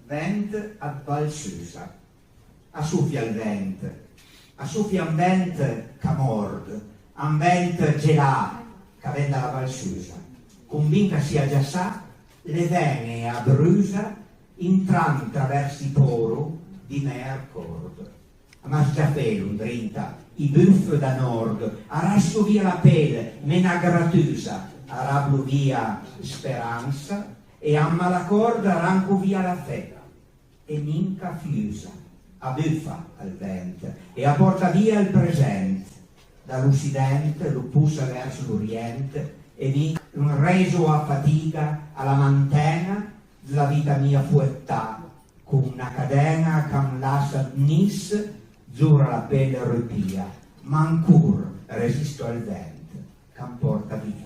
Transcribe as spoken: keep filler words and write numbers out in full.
Vent ëd Val Susa. A sofia ël vent, a sofia un vent ch'a mòrd, un vent gelà ch'a ven da la Val Susa. Convint ch'a sia giassà, le ven-e a brusa intrant travers ij pôro dij mè arcòrd. A m'ha s-già felo andrinta ij buf da nòrd, a rasso via la pel, me na gratusa, a rablo via speransa, e a malacòrd a ranco via la fe. E mi ch'a fiusa, a bufa ël vent, e a pòrta via ël present, da l'ossident lo possa vers l'orient, e mi rèiso a fatiga a la manten-a dla vita mia foetà, con na caden-a ch'am lassa nis zura la pel rupìa, ma ancor resisto al vent ch'am pòrta via.